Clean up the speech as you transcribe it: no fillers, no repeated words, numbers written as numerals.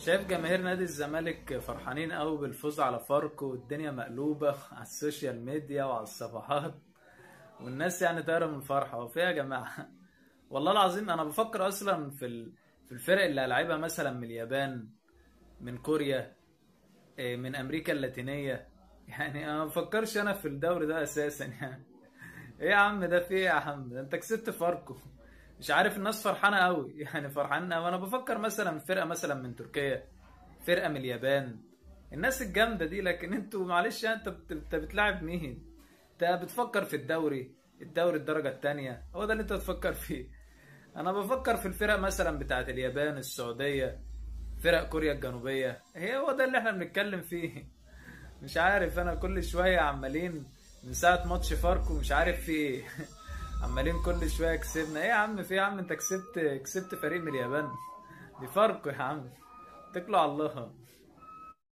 شايف جماهير نادي الزمالك فرحانين قوي بالفوز على فاركو، والدنيا مقلوبة على ال social media وعلى الصفحات، والناس يعني طايرة من الفرحة. هو في إيه يا جماعة؟ والله العظيم انا بفكر اصلا في الفرق اللي هلعبها مثلا من اليابان، من كوريا، من امريكا اللاتينية. يعني انا ما بفكرش انا في الدوري ده اساسا. يعني ايه يا عم ده؟ في ايه يا عم ده؟ انت كسبت فاركو، مش عارف الناس فرحانة قوي يعني فرحانة. وانا بفكر مثلا فرقه مثلا من تركيا، فرقه من اليابان، الناس الجامدة دي. لكن انتوا معلش يعني، انت بتلعب مين؟ انت بتفكر في الدوري الدرجة الثانية، هو ده اللي انت بتفكر فيه. انا بفكر في الفرق مثلا بتاعت اليابان، السعودية، فرق كوريا الجنوبية، هي هو ده اللي احنا بنتكلم فيه. مش عارف انا كل شوية عمالين من ساعة ماتش فاركو مش عارف في ايه عمالين كل شوية كسبنا. ايه يا عم في إيه يا عم؟ انت كسبت فريق من اليابان، دي فاركو يا عم، اتكلوا على الله.